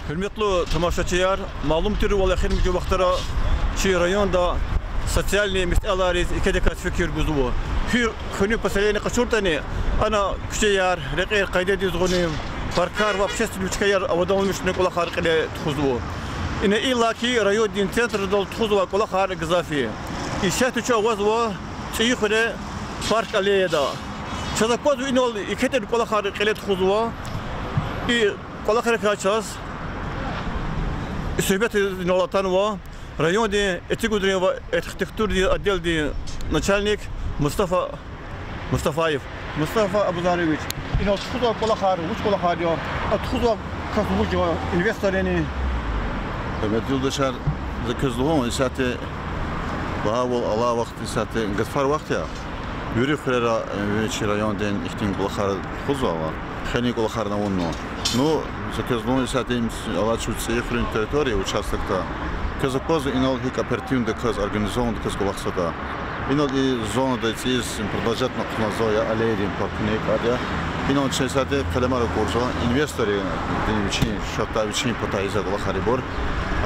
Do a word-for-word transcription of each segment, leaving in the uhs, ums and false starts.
Гьуьрметлу тамашачияр, малум тирвал, эхиримжи вахтара чи районда социальный месэлайриз икедаказ фикир гузва. Гьи хуьруьн поселение къачуртӀани, ана куьчеяр рекьер къайдадиз гъунин, паркар ва общественный чкаяр аваданламишунин кӀвалахар кьиле тухузва. Ина иллаки райондин центрдал тухузвай кӀвалахар гзаф я. Исятда чун авазва ЦӀийи хуьре, парк аллеяда. Чаз аквазва, инал икетӀани кӀвалахар кьиле тухузва. И кӀвалахрикай чаз суьгьбет ийиз инал атанва райондин этногунин ва архитектурный отделдин начальник Мустафа Мустафаев. Мустафа Абузарович, инал тухузвай кӀвалахар вуч кӀвалахар я? А тухузвай кас вуж я, инвестор яни? Гьуьрметлу юлдашар, за квез лугьун, исятда багьавал алай вахт, исятда гатфар вахт я. Вири хуьрера, э, вичин райондин ихьтин кӀвалахар тухузвайвал, хьанин кӀвалахарни авунва. Ну, за квез лугьун, исятда им алай чун ЦӀийи хуьруьн территория, участокда. Квез аквазва, инал гьикӀ оперативнодаказ, организованнодаказ кӀвалахзаватӀа. Инал и зонада цӀийиз продолжать хъувунзава я аллеядин паркни кьада. Инал чна исятда къелемар акурзава, инвесторри, э, вичин шартӀар, вичин патай ийизвай кӀвалахар ибур.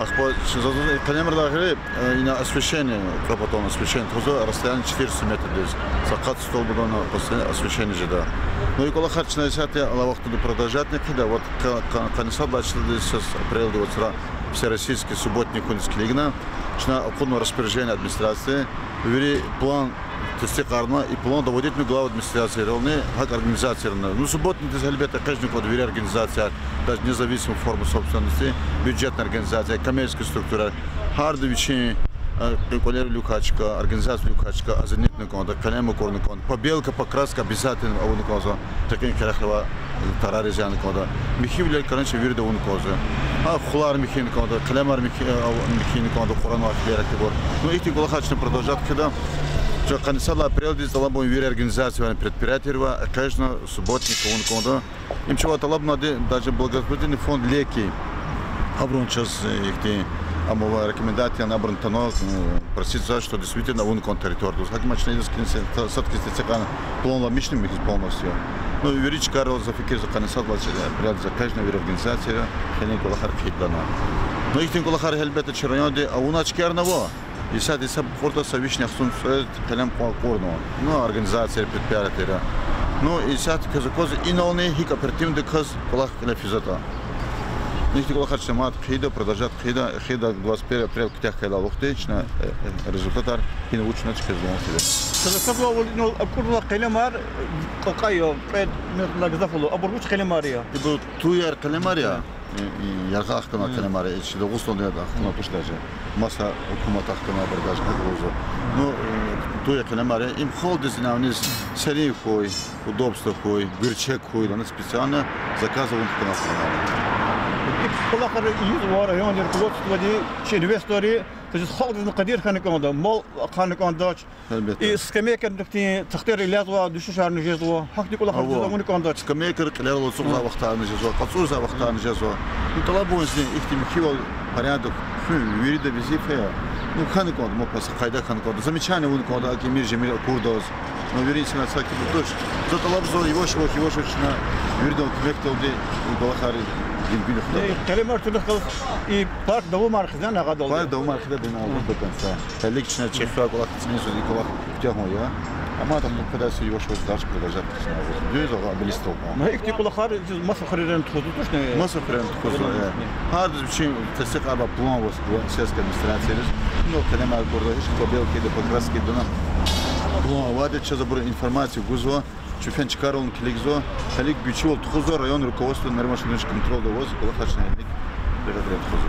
Ахпа чна заз къелемар лагьайла, э, ина освещение, капотон освещение тухузва, расстояние четыреста метрдиз. Са къад столбдани освещение жеда. Ну, и кӀвалахар чна исятда алай вахтунда продолжать хъийида, вот къа-, къа-, къанни сад лагьай числодиз, с апрелдиз, вот всероссийский субботник хьуниз килигна, чна акъудна распоряжение администрации, вири план тестикьарна, и план доводитьна глава администрациярални, гьакӀ организациярални. Ну, субботникдиз гьелбетда экъечӀна кӀанда вири организациярни, даже независимая форма собственности, бюджетная организация, коммерческий структура, гьарда вичин, э, кӀвалер вилик квай чка, организация вилик квай чка азирна кӀанда, къелем акурна кӀанда, побелка, покраска обязательно авуна кӀанзава, текьин къерехра авай тарариз яна кӀанда. Михьивилер, конечно, вирида авуна кӀанзава. А хулар михьина кӀанда, къелемар михьи-, э, ав-, михьина кӀанда, Къуръан вахт берекатбур. Ну, ихьтин кӀвалахар чна продолжать хъийида. Чун къанни сад лагьай апрелдиз тӀалабун вири организациявайни, предприятиеривай, экъечӀна субботник авуна кӀанда. Им чавай тӀалабнавайди, даже благотворительный фонд «Леки». Абурун чаз, э, ихьтин, ам авай рекомендация, абурун тана, э, проситься, что действительно авуна кӀанда территориядиз. ГьакӀ ман чна идаз килигна, са-, сад хьиз тестикьарна, планламишна михьиз полностью. Ну, вири чкайрал за фикирзава, къанни сад лагьай апрелдиз экъечӀна вири организациярай, хьанин кӀвалахар хъийидалана. Ну, ихьтин кӀвалахар гьелбетда чи районда авунвай чкайрани ава. Исятда гьисаб кьуртӀа, са вишни яхцӀурни цӀуд къелем кьва-, кьурнава. Ну, организацияр, предприятияр. Ну, исятда квез аквазва, инални гьикӀ оперативнодаказ кӀвалах кьиле физватӀа. Ихьтин кӀвалахар чна мад хъийида, продолжать хъийида, эхирда двадцать первый апрель куьтягь хьайила вахтунда чна, э, э, результатар гьина вуч авуна чкайриз лугьун хьи. Чаз аквазвайвал, инал акурзавай къелемар, э, кьакьан я, кьвед метрдилай гзаф ала. Абур вуч къелемар я? Ибур туяр къелемар я. Э, э, яргъа хкана къелемар я, э, чи Дагъустанда хкана туш даже. Маса гьукуматда хкана, абур даже гьакӀ лугьузва. Ну, э, туяр къелемар я, им халкьдиз, ина виниз серин хьуй, удобство хьуй, гуьрчег хьуй, ана специально заказ авун хкана къелемар я. И кӀвалахар ийизва райондин руководстводи, чи инвесторри, то есть халкьдизни къадир хьана кӀанда, мал хьана кӀандач. Гьелбетда. И скамейкадин хьтин тахтайрилай язва, дуьшуьшарни жезва, гьахьтин кӀвалахар авуна кӀандач. Скамейкар кьилерал ацукьзавай вахтарни жезва, къацурзавай вахтарни жезва. Ну, тӀалабун зин ихьтин михьивал порядок хуьн вирида везифа я. Ну, хьана кӀанда, мукьва са къайда хьана кӀанда. Замечание авуна кӀанда, акӀ эмир-жемир акурдаз. Ну, вири инсанар саки бугуш. За тӀалабзава, яваш-яваш, яваш-яваш чна виридан куьмекдалди и кӀвалахар гуьнгуьна хтада. Э, къелемар туна хказ, и парк давамар хъийида агъадалди. Парк давамар хъийида дина до конца. Гьелелиг чна чӀехи кӀвалах цӀинин суз и кӀвалах куьтягьун я. Амма там, ну, когда всё, яваш-яваш дальше продолжать хъийида. Дуьз агъа, обелиск тӀалабун. Ну, ихьтин кӀвалахар чаз маса хуьрерани тухузва тушни? Маса хуьрерани тухузва, э. Гьардаз вичин тестикьарвай план аваз, сельская администрацияриз. Ну, къелемар акурла, гьич побелка да, покраска да, план авайди, чаз абур информация гузва. Чун фена чкайрални килигзава, гьелелиг вичивал тухузва, район руководство нормально контрольда аваз, кӀвалахар чна гьелелиг бегьердалди тухузва.